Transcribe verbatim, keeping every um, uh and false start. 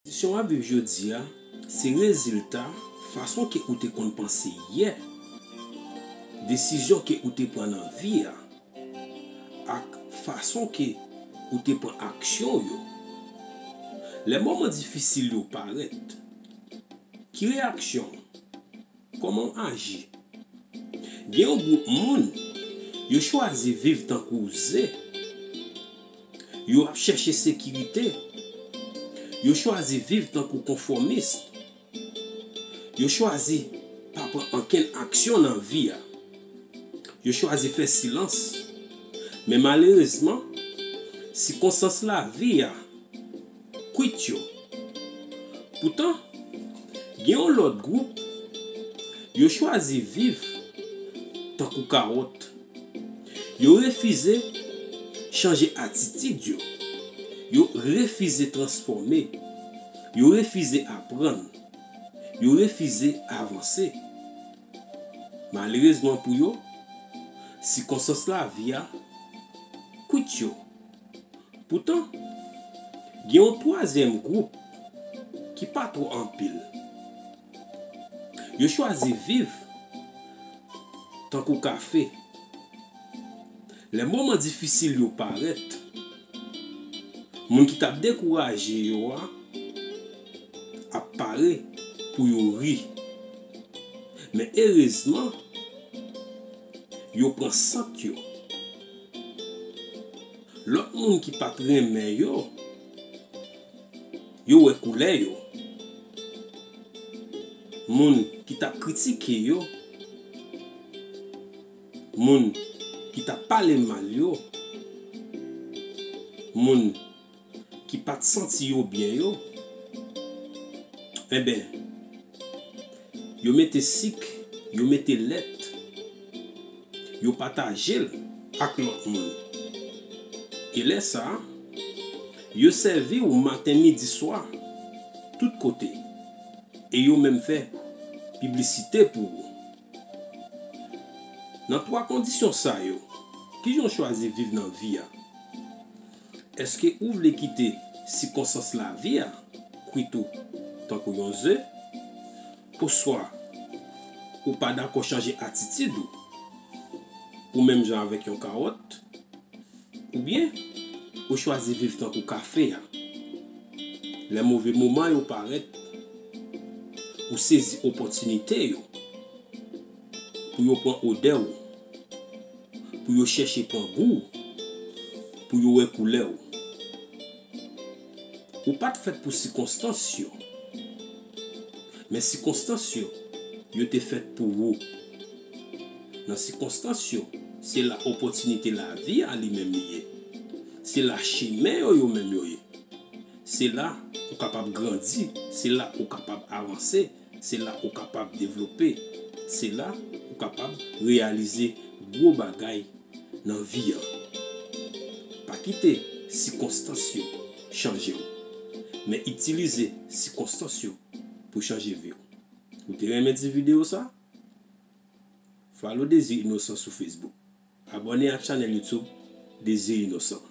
Kondisyon w ap viv jodi a se rezilta fason ke ou te konn panse yè, desizyon ke ou te pran nan vi a, ak fason ke ou te pran aksyon yo. Lè moman difisil yo parèt, ki reyaksyon w? Kòman w aji? Gen yon gwoup moun, yo chwazi viv tankou ze. Yo ap chèche sekirite. Yo chwazi viv tankou konfòmis. Yo chwazi pa pran ankenn aksyon nan vi a. Yo chwazi fè silans. Men malerezman, sikonstans lavi a kwit yo. Poutan, gen yon lòt gwoup, yo chwazi viv tankou kawòt. Yo refize chanje atitid yo. Yo refize transfòme. Yo refize aprann. Yo refize avanse. Malerezman pou yo, sikonstans lavi a kwit yo. Poutan, gen yon twazyèm gwoup ki pa twò anpil. Yo chwazi viv tankou kafe. Lè moman difisil yo parèt, moun ki t ap dekouraje yo a ap pare pou yo ri. Men erezman, yo pran sant yo. Lòt moun ki pa t renmen yo, yo wè koulè yo. Moun ki t ap kritike yo, moun ki t ap pale mal yo, moun ki pa t santi yo byen yo, enben, yo mete sik, yo mete lèt, yo pataje l ak lòt moun. E lè sa a, yo sèvi w maten, midi, swa, tout kote. E yo menm fè piblisite pou ou. Nan twa kondisyon sa yo, kijan w chwazi viv nan vi a? Èske ou vle kite sikonstans lavi a kwit ou tankou yon ze? Oswa ou pa dakò chanje atitid ou, ou menm jan avèk yon kawòt? Oubyen ou chwazi viv tankou kafe a? Lè move moman yo parèt, ou sezi opòtinite yo pou yo pran odè w, pou yo chèche pran gou w, pou yo wè koulè w. Ou pa t fèt pou sikonstans yo, men sikonstans yo, yo te fèt pou ou. Nan sikonstans yo, se la opòtinite lavi a li menm li ye. Se la chemen yo, yo menm yo ye. Se la ou kapab grandi, se la ou kapab avanse, se la ou kapab devlope, se la ou kapab reyalize gwo bagay nan vi an. Pa kite sikonstans yo chanje w, men itilize sikonstans yo pou chanje vi w. Ou te renmen ti videyo sa? Follow Désir Innocent sou Facebook. Abòne ak chanèl YouTube Désir Innocent.